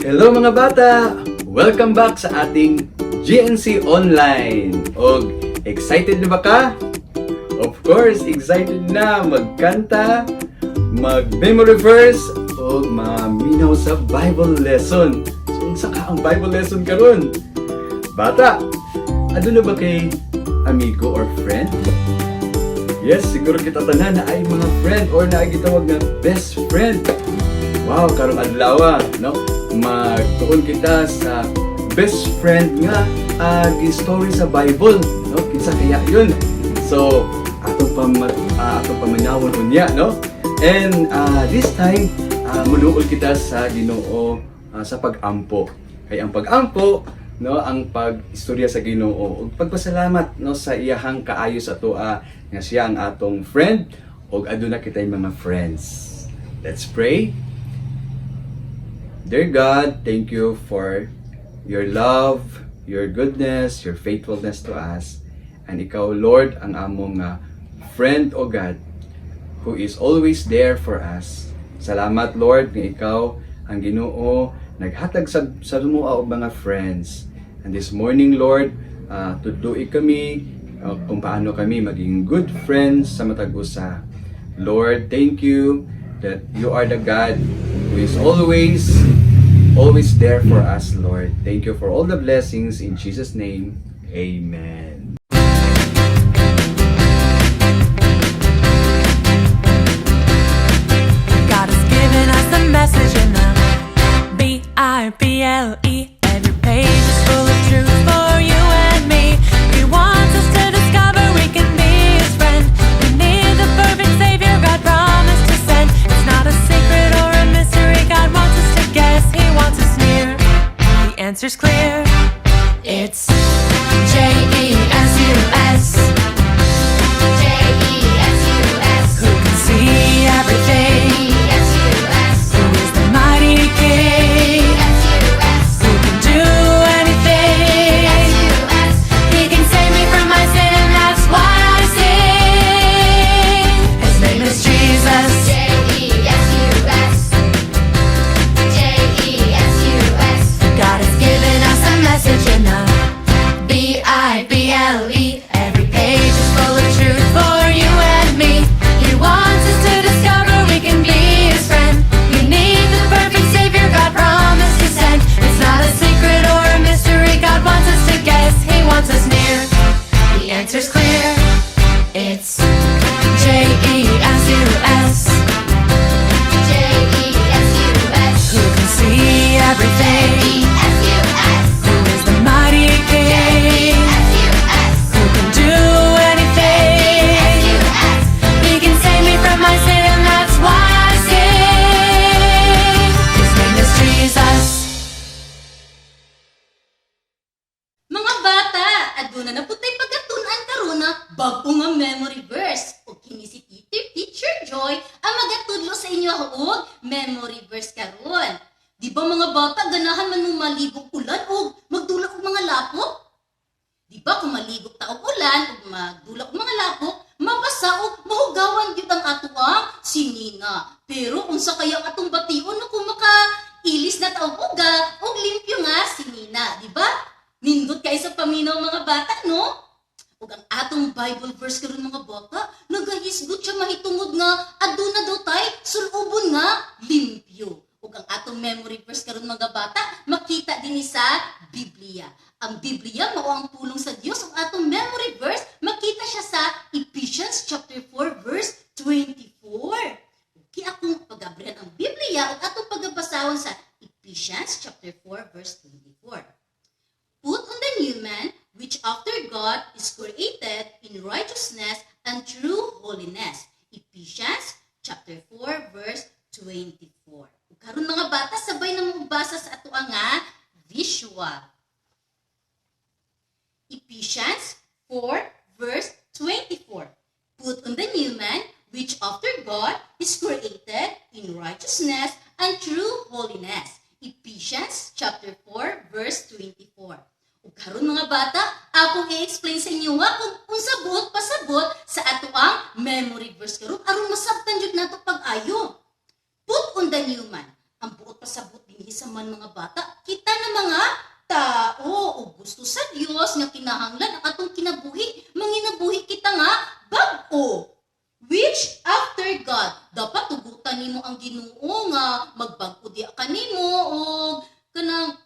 Hello, mga bata! Welcome back sa ating GNC Online. Og excited na ba ka? Of course, excited na magkanta, mag-memory verse, o maminaw sa Bible lesson. So, unsa ka ang Bible lesson karon? Bata, aduna ba kay amigo or friend? Yes, siguro kita tanan naay mga friend or naa gitawag nga best friend. Wow, karong adlaw, no? Magtuon kita sa best friend nga story sa Bible, no? Kinsa kaya 'yun? So, atong paminawon unya, no? And this time, muduol kita sa Ginoo sa pag-ampo. Kay ang pag-ampo, no, ang pag-istorya sa Ginoo ug pagpasalamat, no, sa iyahang kaayo sa atoa nga siya ang atong friend ug aduna kitay mga friends. Let's pray. Dear God, thank you for your love, your goodness, your faithfulness to us. And ikaw, Lord, ang among friend, O God, who is always there for us. Salamat, Lord, nga ikaw ang Ginoo naghatag sa amoa og mga friends. And this morning, Lord, tudloi kami kung paano kami maging good friends sa matag usa. Lord, thank you that you are the God who is always, always there for us, Lord. Thank you for all the blessings. In Jesus' name, amen. God has given us a message in the Bible. Every page is full of truth for you and me. He wants us to discover we can be his friend. We need the perfect savior God promised to send. It's not a secret or a mystery. God wants us to guess. He wants us near. The answer's clear. It's Jesus. Jesus. Who can see everything? Jesus. Who is the mighty King? Jesus. Who can do anything? Jesus. He can save me from my sin, and that's why I sing. His name is Jesus. Jesus. Jesus. God has given us a message in the Bible. Every page is full of truth for you and me. He wants us to discover we can be his friend. We need the perfect savior God promised to send. It's not a secret or a mystery. God wants us to guess. He wants us near. The answer's clear. It's Jesus. Jesus. Who can see everything? Jesus. Who is the mighty King? Jesus. Who can do anything? Jesus. He can save me from my sin, and that's why I sing. His name is Jesus. Mga bata, aduna na pud tay pagatun-an karon na bag-o nga memory verse. Ug kini si Teacher Joy ang magatudlo sa inyo og memory verse karon. Di ba, mga bata, ganahan man mo maligo ulan ug magdula og mga lapok? Di ba kung maligo ta og ulan ug magdula og mga lapok, mabasa ug mahugawan gyud ang atoang sinina? Pero unsa kaya ang atong bation no kung maka-ilis na ta og uga ug limpyo nga sinina, di ba? Nindot kay sa paminaw, mga bata, no? Ug ang atong Bible verse karon, mga bata, nagahisgot siya mahitungod nga aduna daw tay sulubon nga limpyo. Ug ang atong memory verse karon, mga bata, makita dinhi sa Biblia. Ang Biblia mao ang pulong sa Dios ug atong memory verse makita siya sa Ephesians chapter 4 verse 24. Okay, akong pagabrihan ang Biblia ug atong pagabasahon sa Ephesians chapter 4 verse 24. "Put on the new man, which after God is created in righteousness and true holiness." Ephesians chapter 4 verse 24. Ug karon, mga bata, sabay na mo basa sa ato nga visual. Ephesians 4 verse 24. "Put on the new man, which after God is created in righteousness and true holiness." Ephesians chapter 4 verse 24. Ug karon, mga bata, akong i-explain sa inyo nga kung unsa buot pasabot sa atoang memory verse karon aron masabtan jud nato pag-ayo. "Put on the new man." Ang buot pasabot dinhi sa Unsa man, mga bata, kita na mga tao ug gusto sa Dios nga kinahanglan ang atong kinabuhi manginabuhi kita nga bag-o, which after God. Dapat tugutan nimo ang Ginoo nga magbag-o diha kanimo og kanang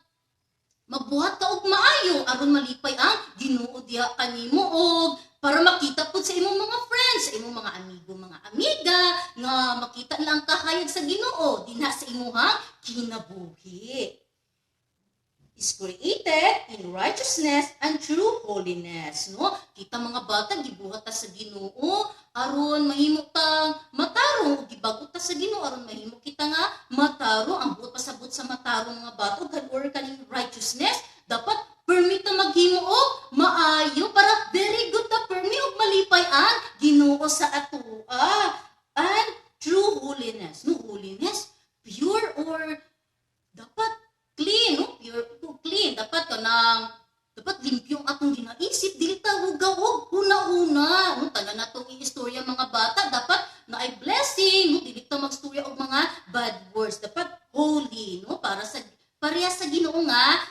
magbuhat ka og maayo aron malipay ang Ginoo diha kanimo og para makita pud sa imong mga friends, sa imong mga amigo, mga amiga, nga makita nila ang kahayag sa Ginoo dinha sa imuhang kinabuhi. Is created in righteousness and true holiness, no? Kita mga bata, gibuhat ta sa Ginoo aron mahimo tang matarong ug gibag-o ta sa Ginoo aron mahimo kita nga matarong. Ang buot pasabot sa matarong, mga bata, ug or kaning righteousness, dapat permi ta maghimo og maayo para very good ta permi ug malipay ang Ginoo sa atoa. And true holiness, no? Holiness, pure or dapat clean, no? Pure to clean. Dapat kanang dapat limpyo ang atong ginaisip, dili ta hugaw og huna-huna, no? Tanan natong iistorya, mga bata, dapat naay blessing, no? Dili ta magstorya og mga bad words. Dapat holy, no? Para sa pareha sa Ginoo nga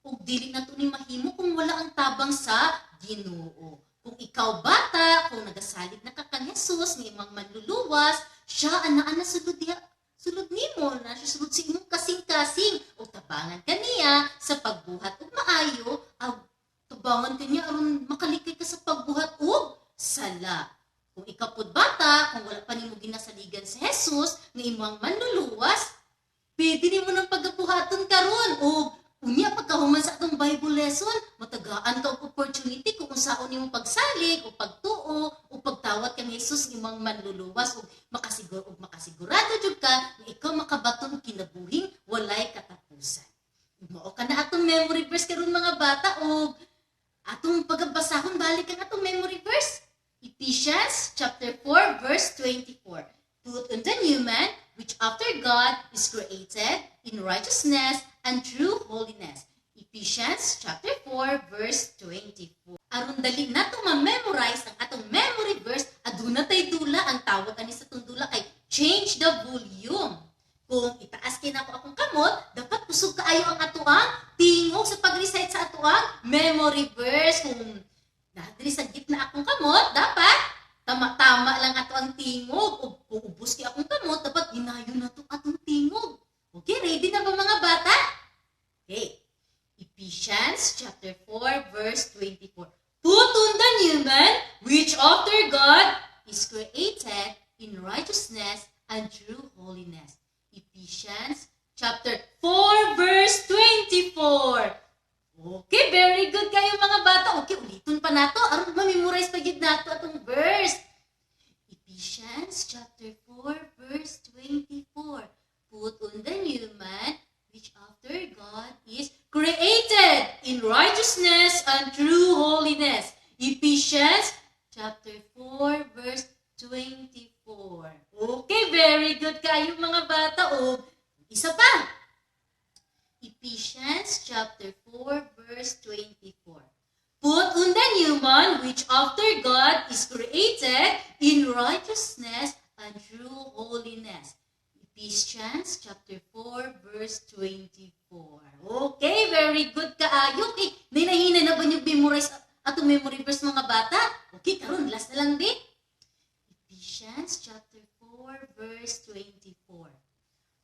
ug dili na to ni mahimo kung wala ang tabang sa Ginoo. Kung ikaw, bata, kung nagasalig na ka kang Jesus nga imong manluluwas, siya anaa na sulod diha, sulod nimo na siya, sulod sa imong kasing-kasing, o tabangan ka niya sa pagbuhat og maayo, ag tabangan ka niya aron makalikay ka sa pagbuhat og sala. Kung ikaw pud, bata, kung wala pa nimo ginasaligan si Jesus nga imong manluluwas, pwede nimo nang pagabuhaton karon og unya pagkahuman sa atong Bible lesson, matagaan ka og opportunity kung unsaon nimo pagsalig o pagtuo o pagtawat kang Jesus nga imong manluluwas ug makasigurado jud ka nga ikaw makabaton og kinabuhing walay katapusan. Mao ka na atong memory verse karon, mga bata, og atong pagabasahon balik ang atong memory verse. Ephesians chapter 4 verse 24. "Put on the new man, which after God is created in righteousness and true holiness." Ephesians chapter 4 verse 24. Aron dali nato ma-memorize ang atong memory verse, aduna tay dula. Ang tawag ani sa atong dula kay change the volume. Kung itaas kay nako akong kamot, dapat kusog kaayo ang atoang tingog sa pag-recite sa atoang memory verse. Kung naa diri sa gitna akong kamot, dapat tama-tama lang ato ang tingog. O kung ubos kay akong kamot, dapat ginayon na to atong tingog. Okay, ready na ba, mga bata? Okay. Ephesians chapter 4 verse 24. "Put on the new man, which after God is created in righteousness and true holiness." Ephesians chapter 4 verse 24. Okay, very good kayo, mga bata. Okay, uliton pa nato aron ma-memorize pa gyud nato atong verse. Ephesians chapter 4 verse 24. "Put on the new man, which after God is created in righteousness and true holiness." Ephesians chapter 4 verse 24. Okay, very good kayo, mga bata. O, isa pa. Ephesians chapter 4 verse 24. "Put on the new man, which after God is created in righteousness and true holiness." Ephesians chapter 4 verse 24. Okay, very good kaayo. Okay, nahinay na ba niyo memorize atong memory verse, mga bata? Okay, karon last na lang di. Ephesians chapter 4 verse 24.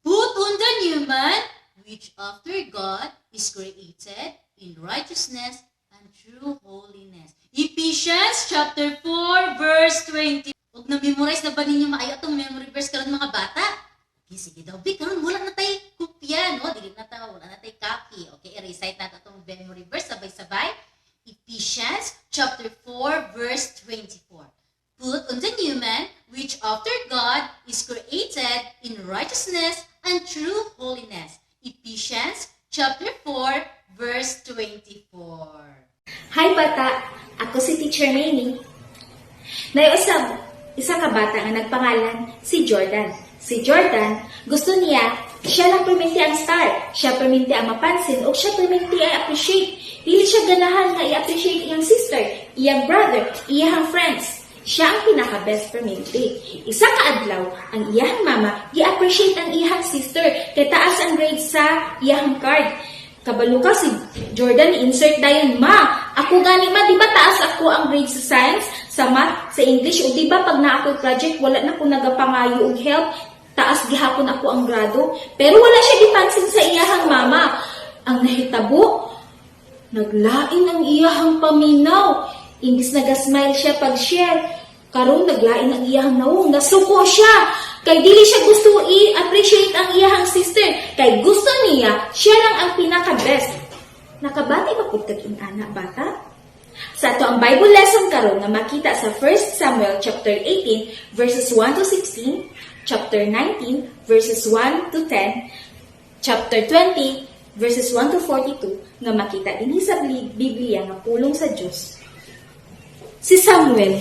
"Put on the new man, which after God is created in righteousness and true holiness." Ephesians chapter 4 verse 20. Ug na-memorize na ba ninyo maayo atong memory verse karon, mga bata? Okay, sige daw, Bi, karon wala na tay kopya, no? Dili na ta, wala na tay copy. Okay, i-recite nato atong memory verse sabay-sabay. Ephesians chapter 4 verse 24. "Put on the new man, which after God is created in righteousness and true holiness." Ephesians chapter 4 verse 24. Hi, bata! Ako si Teacher Manny. Naay usab isa ka bata nga nagpangalan si Jordan. Si Jordan, gusto niya, siya lang perminti ang star. Siya perminti ang mapansin o siya perminti ang appreciate. Dili siya ganahan nga i-appreciate iyang sister, iyang brother, iyang friends. Siya ang pinaka-best perminti. Isa ka adlaw, ang iyahang mama gi-appreciate ang iyahang sister kay taas ang grade sa iyahang card. Kabalo ka si Jordan insert dayon, "Ma, ako gani ma, di ba taas ako ang grade sa science, sa math, sa English, o di ba pag naa ako'y project, wala na ko nagapangayo og help, taas gihapon ako ang grado?" Pero wala siya gipansin sa iyahang mama. Ang nahitabo, naglain ang iyahang paminaw. Imbis naga-smile siya pag-share, karon naglain ang iyahang nawong, nasuko siya. Kay dili siya gusto i-appreciate ang iyahang sister. Kay gusto niya, siya lang ang pinaka-best. Nakabati ba pud kag inana, bata? Sa ato ang Bible lesson karon nga makita sa 1 Samuel chapter 18 verses 1 to 16, chapter 19 verses 1 to 10, chapter 20 verses 1 to 42 nga makita dinhi sa Biblia nga pulong sa Dios. Si Samuel,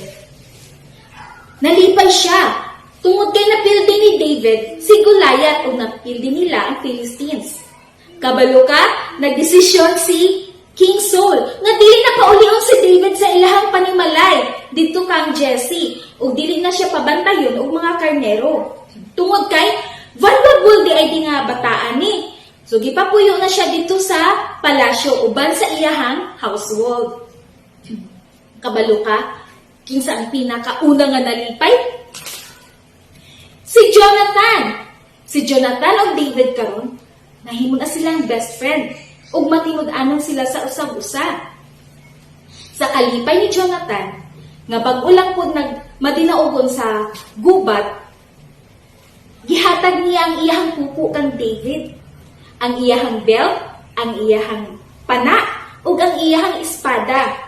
nalipay siya tungod kay napildi ni David si Goliath ug napildi nila ang Philistines. Kabalo ka, nagdesisyon si King Saul nga dili na paulion si David sa ilahang panimalay didto kang Jesse ug dili na siya pabantayon og mga karnero. Tungod kay valuable di ay di nga bataan ni. So gipapuyo na siya didto sa palasyo uban sa iyahang household. Kabalo ka, kinsa ang pinakauna nga nalipay? Si Jonathan. Si Jonathan ug David karon nahimo na silang best friend ug matinud-anon sila sa usag-usa. Sa kalipay ni Jonathan, nga bag-o lang pod nag madinaugon sa gubat, gihatag niya ang iyahang kuko kang David, ang iyahang belt, ang iyahang pana, ug ang iyahang espada.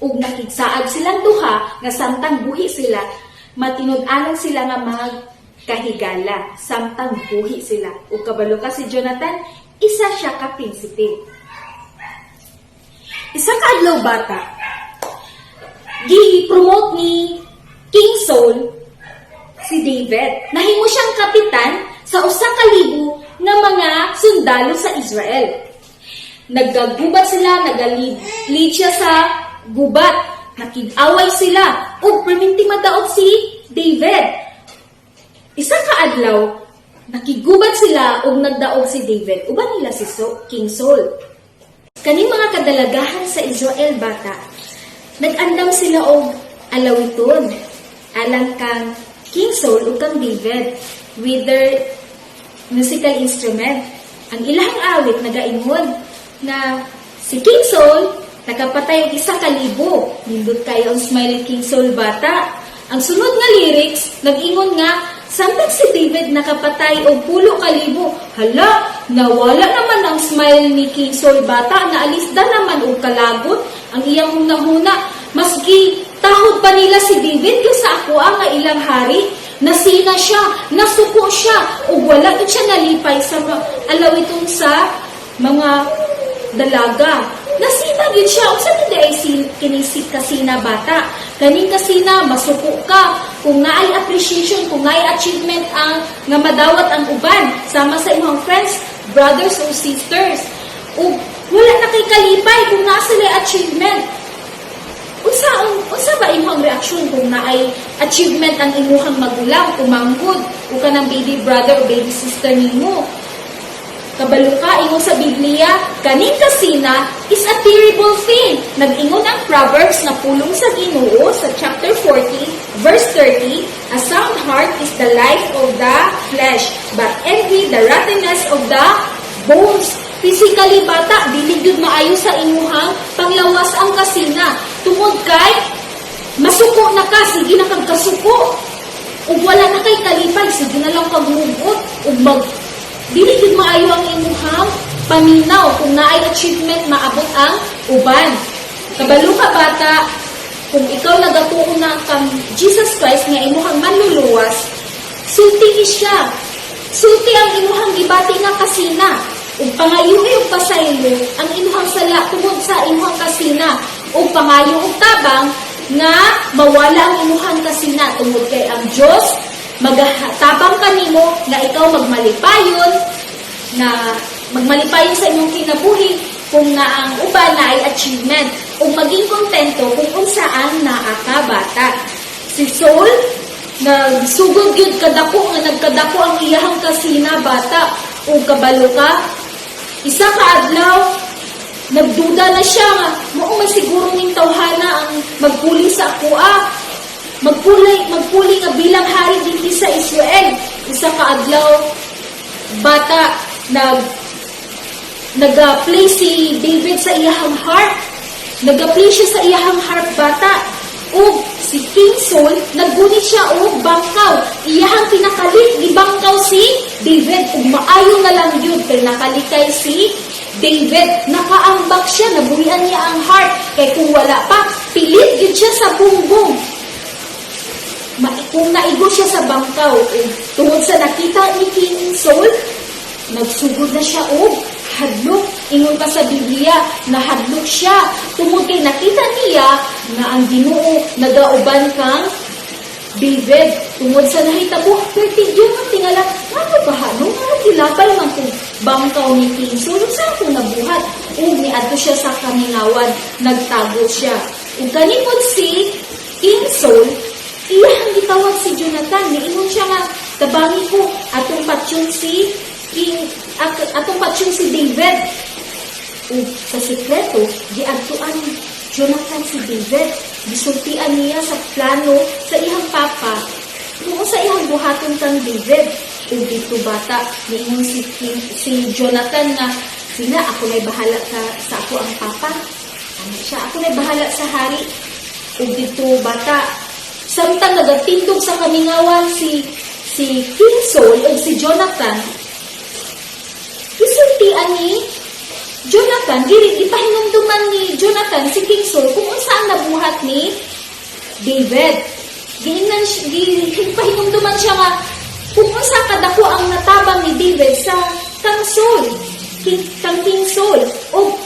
Ug nakigsaad silang duha nga samtang buhi sila, matinud-anon sila nga mga kahigala samtang buhi sila. Ug kabalo ka, si Jonathan, isa siya ka prinsipe. Isa ka adlaw, bata, gi-promote ni King Saul si David. Nahimo siyang kapitan sa 1,000 nga mga sundalo sa Israel. Naggagubat sila, nagalid siya sa gubat. Nakig-away sila, ug perminti madaog si David. Isa ka adlaw, nakigubat sila ug nagdaog si David. Uban nila si King Saul. Kaning mga kadalagahan sa Israel, bata, nag-andam sila og alawiton alang kang King Saul ug kang David with their musical instrument. Ang ilahang awit nagaingon na si King Saul nakapatay og 1,000. Nindot kayo ang smile ni King Saul, bata. Ang sunod nga lyrics nag-ingon nga samtang si David nakapatay og 10,000. Hala, nawala naman ang smile ni King Saul, bata, naalisda naman og kalagot ang iyang hunahuna. Maski tahod pa nila si David kaysa ako ang nga ilang hari. Nasina siya, nasuko siya, ug wala gid siya nalipay sa alawiton sa mga dalaga. Nasina gid siya. Unsa man di ay kini si kasina, bata? Kaning kasina, masuko ka kung naay appreciation, kung naay achievement ang nga madawat ang uban sama sa imong friends, brothers or sisters. Ug wala na kay kalipay kung naa sila achievement. Unsa ba imong reaksyon kung naay achievement ang imuhang magulang, umanggod o kanang baby brother o baby sister nimo? Kabalo ka, ingon sa Biblia, kaning kasina is a terrible thing. Nag-ingon ang Proverbs na pulong sa Ginoo sa chapter 40, verse 30, "A sound heart is the life of the flesh, but envy the rottenness of the bones." Physically, bata, dili gyud maayo sa imuhang panglawas ang kasina. Tungod kay masuko na ka, sige na kag kasuko. Ug wala na kay kalipay, sige na lang kag mugot ug mag dili gyud maayo ang imuhang paminaw kung naay achievement maabot ang uban. Kabalo ka, bata, kung ikaw nagatuo na kang Jesus Christ nga imuhang manluluwas, sulti ni siya. Sulti ang imuhang gibati nga kasina. Ug pangayuhi og pasaylo ang imuhang sala tungod sa imuhang kasina. Ug pangayo og tabang nga mawala ang imuhang kasina tungod kay ang Dios magatabang kanimo nga ikaw magmalipayon na magmalipayon sa imong kinabuhi kung nga ang uban na ay achievement ug maging kontento kung unsa ang naa ka, bata. Si Saul, nagsugod gyud kadako nga nagkadako ang iyahang kasina, bata. Ug kabalo ka, isa ka adlaw, nagduda na siya nga mao man siguro ning tawhana ang magpuli sa akoa. Magpuli nga bilang hari dinhi sa Israel. Isa ka adlaw, bata, nag-play si David sa iyahang harp. Nag-play siya sa iyahang harp, bata. Ug si King Saul, naggunit siya og bangkaw. Iyahang pinakalit, gibangkaw si David. Ug maayo na lang yun kay nakalikay si David. Nakaambak siya, nabuhian niya ang harp. Kay kung wala pa, pilit gyud siya sa bungbong. Kung naigo siya sa bangkaw, ug tungod sa nakita ni King Saul, nagsugod na siya og hadlok. Ingon pa sa Biblia, nahadlok siya tungod kay nakita niya nga ang Ginoo nagauban kang David. Tungod sa nahitabo, perti yung ang tingala, ngano ba no? Ngano gilabay man kung bangkaw ni King Saul? Sa akong nabuhat? Ug niadto siya sa kamingawan, nagtago siya. Ug kanipod si King Saul, iyang gitawag si Jonathan. Niingon siya nga, "Tabangi ko, atong patyon si David." Ug sa sekreto, giadtuan ni Jonathan si David. Gisultian niya sa plano sa iyang papa kung sa iyang buhaton kang David. Ug dito, bata, niingon si Jonathan nga, "Sila, ako na'y bahala sa ako ang papa." Ano siya, "Ako na'y bahala sa hari." Ug dito, bata, samtang nagatindog sa kamingawan si King Saul ug si Jonathan, gisultian ni Jonathan, diri gipahinumduman ni Jonathan si King Saul kung unsa ang nabuhat ni David. Giingnan gipahinumduman siya nga kung unsa kadako ang natabang ni David sa kang Saul, kang King Saul. Ug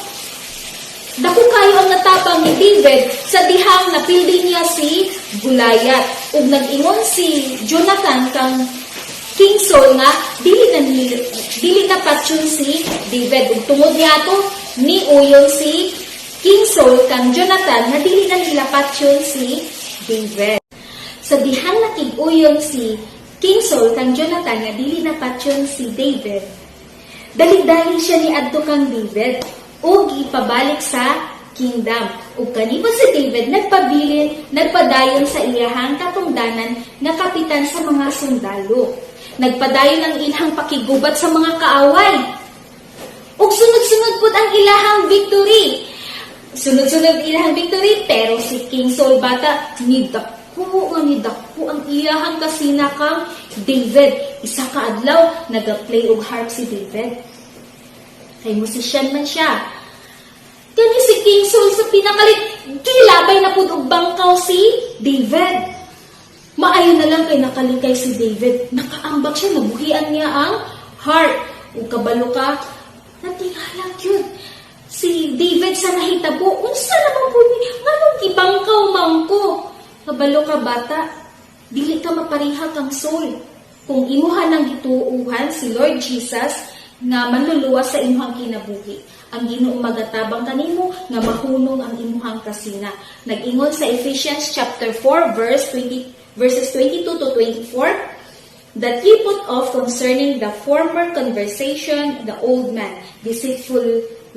dako kayo ang natabang ni David sa dihang napildi niya si Goliath. Ug nag-ingon si Jonathan kang King Saul nga dili na patyon si David. Ug tungod niato, ni uyon si King Saul kang Jonathan nga dili na nila patyon si David. Sa dihang nakig-uyon si King Saul kang Jonathan nga dili na patyon si David, dali-dali siya ni adto kang David ug ipabalik sa kingdom. Ug kanipod si David nagpabilin, nagpadayon sa iyahang katungdanan nga kapitan sa mga sundalo. Nagpadayon ang ilang pakigubat sa mga kaaway. Ug sunod-sunod pud ang ilahang victory. Sunod-sunod ilahang victory, pero si King Saul, bata, nidako nga nidako ang iyahang kasina kang David. Isa ka adlaw, nagaplay og harp si David. Kay musician man siya. Kani si King Saul sa pinakalit, gilabay na pud og bangkaw si David. Maayo na lang kay nakalikay si David. Nakaambak siya, nabuhian niya ang harp. Ug kabalo ka, natingala yun si David sa nahitabo. Unsa naman po ni, nganong gibangkaw man ko? Kabalo ka, bata, dili ka mapareha kang Saul. Kung imuha nang gituuhan si Lord Jesus nga manluluwas sa imuhang kinabuhi, ang Ginoo magatabang kanimo nga mahunong ang imuhang kasina. Nag-ingon sa Ephesians chapter 4 verse 20 verses 22 to 24 that ye put off concerning the former conversation the old man, deceitful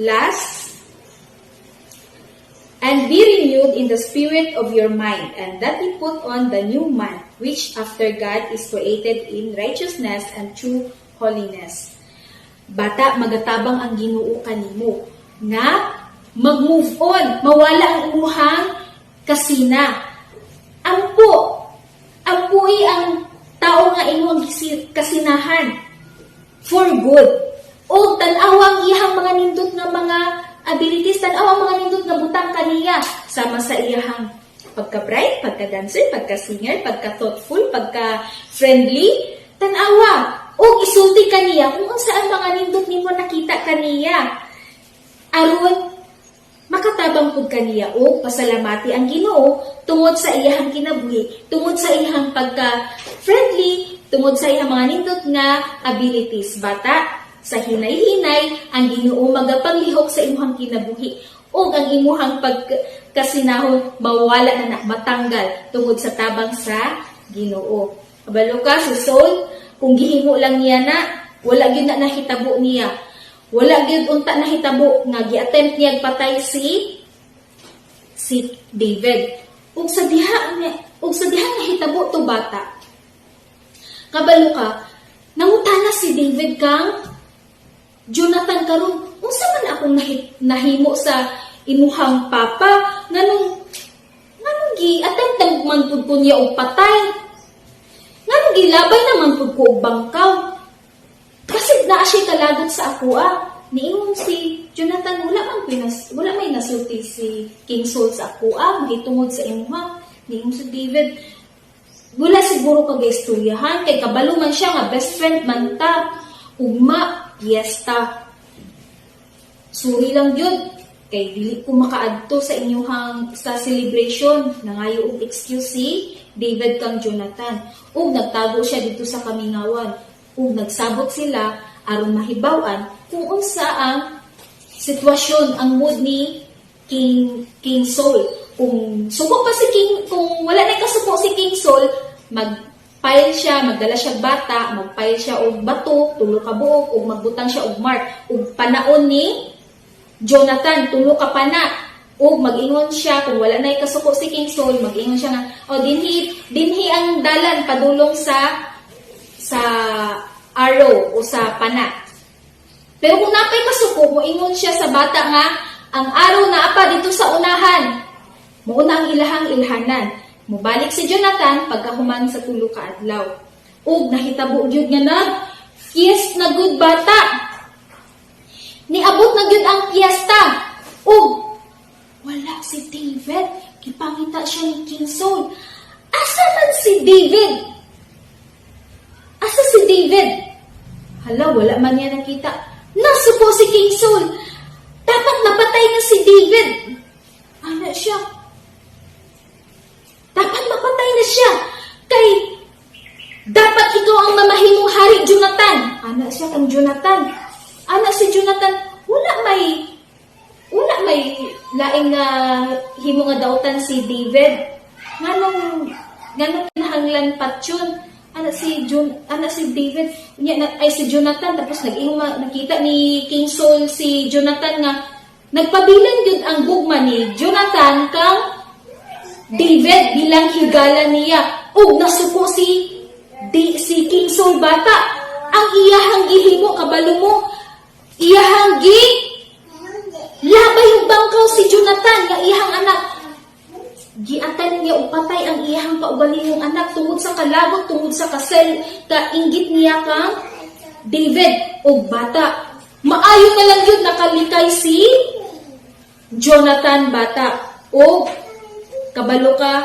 lusts, and be renewed in the spirit of your mind, and that ye put on the new man, which after God is created in righteousness and true holiness. Bata, magatabang ang Ginoo kanimo nga mag-move on, mawala ang imuhang kasina. Ampo, ampui ang tao nga imong kasinahan for good. O tan-awa ang iyahang mga nindot nga mga abilities, tan-awa ang mga nindot nga butang kaniya sama sa iyahang pagka-bright, pagka-dancer, pagka-singer, pagka-thoughtful, pagka-friendly, tan-awa. O isulti kaniya kung unsa ang mga nindot nimo nakita kaniya. Aron makatabang pud kaniya o pasalamati ang Ginoo tungod sa iyahang kinabuhi, tungod sa iyahang pagka-friendly, tungod sa iyahang mga nindot nga abilities. Bata, sa hinay-hinay ang Ginoo magapanglihok sa imuhang kinabuhi ug ang imuhang pag kasinahon mawala na na, matanggal tungod sa tabang sa Ginoo. Kabalo ka si Saul, kung gihimo lang niya na, wala gyud na nahitabo niya. Wala gyud unta nahitabo nga gi-attempt niya patay si si David. Ug sa diha nahitabo to, bata. Kabalo ka, nangutana si David kang Jonathan karon, unsa man akong nahimo sa imuhang papa, nganong gi-attempt na man pud ko niya og patay? Nganong gilabay naman pud ko og bangkaw? Kasi naa siya kalagot sa ako ah. Niingon si Jonathan, wala may nasulti si King Saul sa ako ah, mahitungod sa imuha. Niingon si David, wala siguro ka gaistoryahan kay kabalo man siya nga best friend man ta. Ugma, piyesta. Sorry lang yun kay dili ko makaadto sa inyuhang sa celebration. Nangayo og excuse si David kang Jonathan ug nagtago siya dito sa kamingawan ug nagsabot sila aron mahibaw-an kung unsa ang sitwasyon, ang mood ni King King Saul. Kung suko pa si King, kung wala na kasuko si King Saul, mag-pile siya, magdala siya bata, mag-pile siya og bato, tulo ka buok, ug magbutang siya og mark ug panaon ni Jonathan, tulo ka pana. Ug mag-ingon siya, kung wala na kasuko si King Saul, mag-ingon siya nga, "Oh, dinhi, dinhi ang dalan padulong sa arrow o sa pana." Pero kung napay kasuko, moingon siya sa bata nga, ang arrow naa pa dito sa unahan. Mao na ang ilahang ilhanan. Mubalik si Jonathan pagkahuman sa 3 ka adlaw. Ug nahitabo gyud nga nag fiest na gud, bata. Niabot na gyud ang piyesta. Ug wala si David. Gipangita siya ni King Saul. Asa man si David? Asa si David? Hala, wala man niya nakita. Nasuko si King Saul. Dapat napatay na si David. Ana siya. Dapat mapatay na siya. Kay dapat ikaw ang mamahimong hari, Jonathan. Ana siya kang Jonathan. Ana si Jonathan, wala may laing nga himo nga dautan si David. Nganong kinahanglan patyon? Ana si David nya na, ay si Jonathan, tapos nag-ingon nakita ni King Saul si Jonathan nga nagpabilin gyud ang gugma ni Jonathan kang David bilang higala niya, ug nasuko si King Saul, bata. Ang iyahang gihimo, kabalo mo, iyahang gi labay og bangkaw si Jonathan nga iyahang anak. Giatan niya og patay ang iyahang kaugalingong anak tungod sa kalabot, tungod sa kasel kainggit niya kang David. Og bata, maayo na lang yun nakalikay si Jonathan, bata. Og kabalo ka,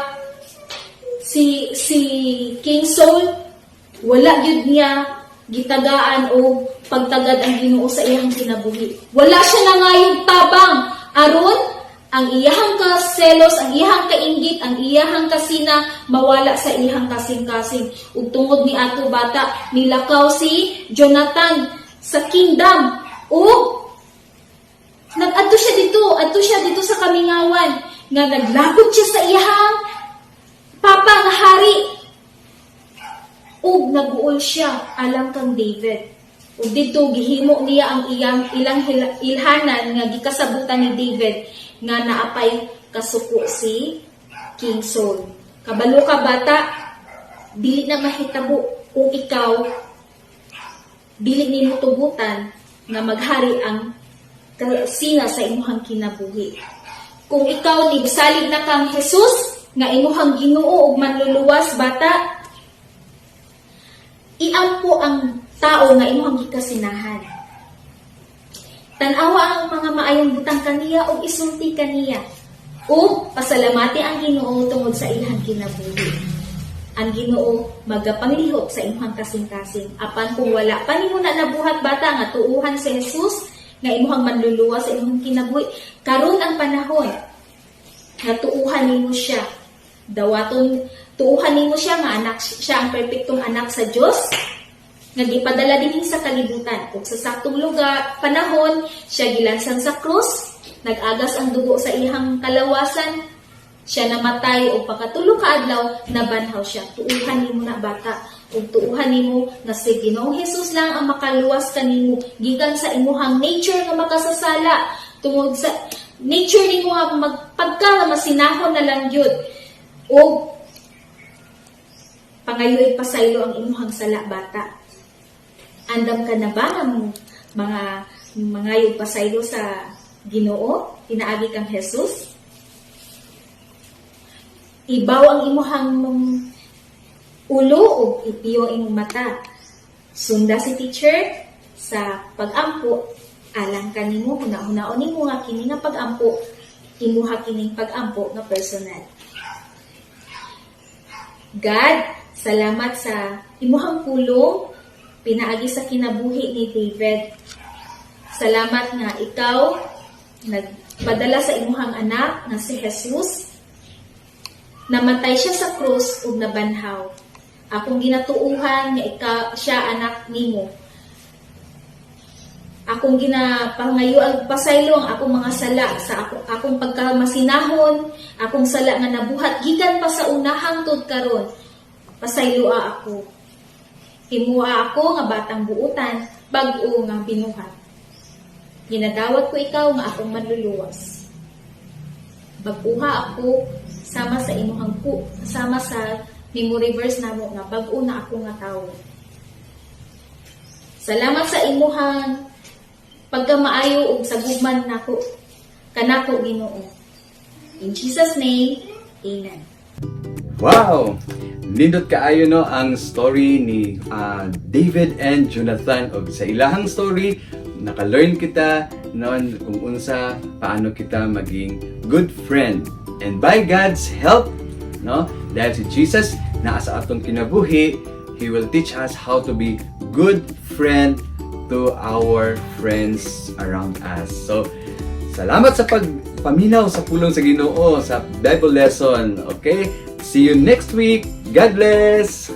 si si King Saul, wala gyud niya gitagaan o pagtagad ang Ginoo sa iyang kinabuhi. Wala siya nangayong tabang aron ang iyahang kaselos, ang iyahang kainggit, ang iyahang kasina mawala sa iyahang kasing-kasing. Ug tungod ni ato, bata, nilakaw si Jonathan sa kingdom ug nag-adto siya dito sa kamingawan nga naglagot siya sa iyahang papa nga hari ug naguol siya alang kang David. Ug didto gihimo niya ang iyang ilang ilhanan nga gikasabutan ni David nga naapay kasuko si King Saul. Kabalo ka, bata, dili na mahitabo kung ikaw dili nimo tugutan nga maghari ang kasina sa imuhang kinabuhi. Kung ikaw ni salig na kang Jesus nga imuhang Ginoo ug Manluluwas, bata, iampo ang tao nga imuhang gikasinahan. Tan-awa ang mga maayong butang kaniya ug isulti kaniya. Ug pasalamati ang Ginoo tungod sa iyang kinabuhi. Ang Ginoo magapanglihok sa imong kasing-kasing. Apan kung wala pa nimo na nabuhat, bata, nga tuuhan si Jesus nga imuhang Manluluwas sa imong kinabuhi, karon ang panahon nga tuuhan nimo siya. Dawaton, tuuhan nimo siya nga anak siya, ang perpektong anak sa Dios nga gipadala dinhi sa kalibutan ug sa saktong lugar, panahon, siya gilansan sa krus. Nag-agas ang dugo sa iyang kalawasan. Siya namatay og pakatulo ka adlaw nabanhaw siya. Tuuhan nimo na, bata, ug tuuhan nimo nga si Ginoong Hesus lang ang makaluwas kanimo gikan sa imuhang nature nga makasasala, tungod sa nature nimo nga magpagka nga masinahon na lang gyud. Og pangayo'y pasaylo ang imuhang sala, bata. Andam ka na ba ng mga mangayog pasaylo sa Ginoo pinaagi kang Jesus? Ibaw ang imuhang ulo ug ipiyo ang imong mata. Sunda si teacher sa pag-ampo alang kanimo. Huna-hunaon nimo nga kini nga pag-ampo, imuha kining pag-ampo nga personal. God, salamat sa imuhang pulong pinaagi sa kinabuhi ni David. Salamat nga ikaw nagpadala sa imuhang anak nga si Jesus. Namatay siya sa krus ug nabanhaw. Akong ginatuuhan nga ikaw siya anak nimo. Akong ginapangayo ang pasaylo ang akong mga sala sa akong pagkamasinahon, akong sala nga nabuhat gikan pa sa unahang tud karon. Pasayloa ako. Himua ako nga batang buutan, bag-o nga binuhat. Ginadawat ko ikaw nga akong manluluwas. Bag-uha ako sama sa imuhang ku, sama sa memory verse namo nga bag-o na ako nga tawo. Salamat sa imuhang pagkamaayo ug sa gugman nako kanako, Ginoo. In Jesus' name, amen. Wow! Nindot kaayo, no, ang story ni David and Jonathan. Og sa ilahang story, naka-learn kita noon kung unsa paano kita maging good friend. And by God's help, no, dahil si Jesus naa sa atong kinabuhi, He will teach us how to be good friend to our friends around us. So, salamat sa pagpaminaw sa pulong sa Ginoo sa Bible lesson. Okay? See you next week. God bless!